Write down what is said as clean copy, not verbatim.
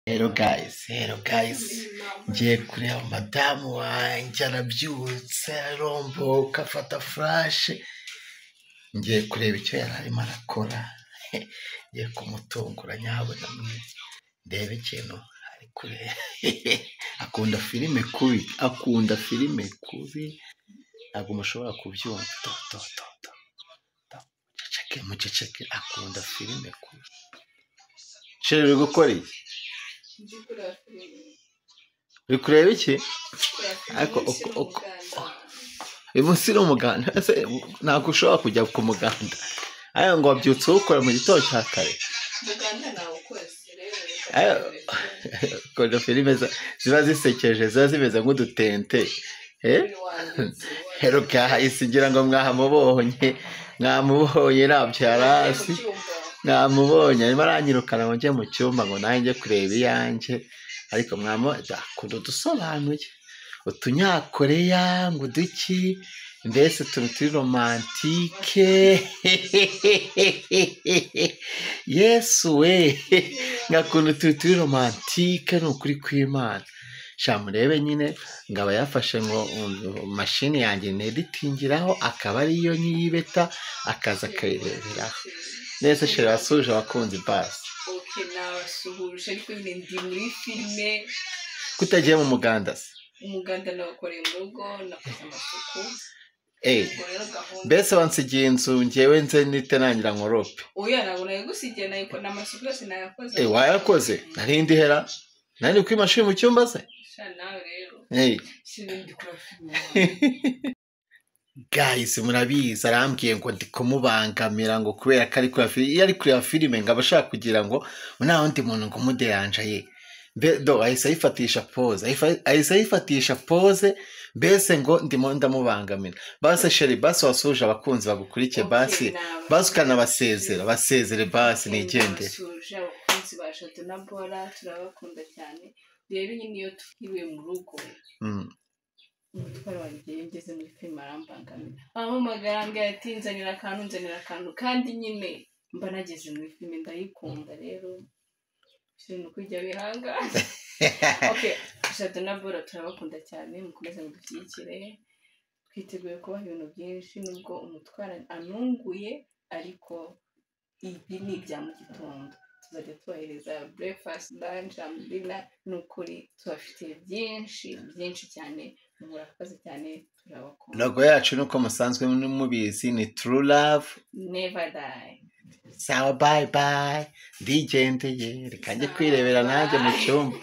Hello guys, hello guys, ngiye kureba madamu wanjye arabyutse aromboka afata flash, ngiye kureba icyo yari arimo arakora, ngiye kumutungura nyabuna mwe, ndebe ikintu ari kureba. Akunda filime kubi, akunda filime kubi, ntabwo mushobora kubyumva. To to to to to, muceceke muceceke, akunda filime kubi. Chéri, uri gukora iki? Uri kureba iki? Ariko uyu munsi ni umuganda. Ese ntabwo ushobora kujya ku muganda? Ariko ngo wabyutse uwukora mu gitondo cya kare. Umuganda nawukoze rero. Ayo, ukunda filime ziba zisekeje, ziba zimeze nk'udutente. Eh? Hello guys, ngira ngo mwahamubonye, mwamubonye ntabyo yari azi. Mwamubonye arimo aranyirukana ngo njye mu cyumba ngo nanjye njye kureba iyanjye, ariko akunda udusobanuye, utunyakoreya ngo uduki, mbese utuntu turi romantique. Yesu we, ngakunda utuntu turi romantique, ni ukuri kw'Imana. Sha murebe nyine ngo aba yafashe ngo mashini yanjye neditingiraho, akaba ariyo nyiyibeta, akaza akayireberaho. Nese chéri, wasuhuje abakunzi basi? Okay, nabasuhuje, ariko nyine ndi muri filime. Kutagiye mu muganda se? Umuganda nawukoreye mu rugo, nakoze amasuku. Eh, ubwo rero gahunda mbese wansigiye inzu ngewe nze nite nangira nkorope? Oya, ntabwo nayigusigiye, nayikora amasuku yose nayakoze. Eh, wayakoze? Nari ndi hera? Nari ndi kuri mashini mu cyumba se? Sha nawe rero. Eh. Chéri, ndi kureba filime. Guys, murabizi arambwiye ngo ndi kumubangamira ngo kubera ko ari kureba filime. Iyo ari kureba filime ngo aba ashaka kugira ngo nta wundi muntu ngo umuderanja ye. Mbe do ahise ayifatisha pause, ahise ayifatisha pause, mbese ngo ndimo ndamubangamira. Basi chéri, basi wasuhuje abakunzi bagukurikiye, basi basi ukanabasezera, basezere basi nigendere. Nabasuhuje abakunzi ba Jado na Bora, turabakunda cyane. Rero nyine iyo turiwe mu rugo, umutwaro wanjye iyo ngeze muri filime arambangamira, ampamagara ambwira ati nzanira akantu, nzanira akantu, kandi nyine mba nageze muri filime ndayikunda. Rero ni ukujya wihangana. Okay, Jado na Bora turabakunda cyane, mukomeze mudushyigikire, twiteguye kubaha ibintu byinshi nubwo umutwaro anunguye, ariko ibi ni ibya mu gitondo, tuzajya tubahereza breakfast, lunch and dinner. Ni ukuri tubafitiye byinshi byinshi cyane, murakoze cyane, turabakunda. Logo yacu nuko musanzwe mubizi ni true love never die. Sawa, bye bye, ndigendeye, reka njye kwirebera nanjye mu cyumba.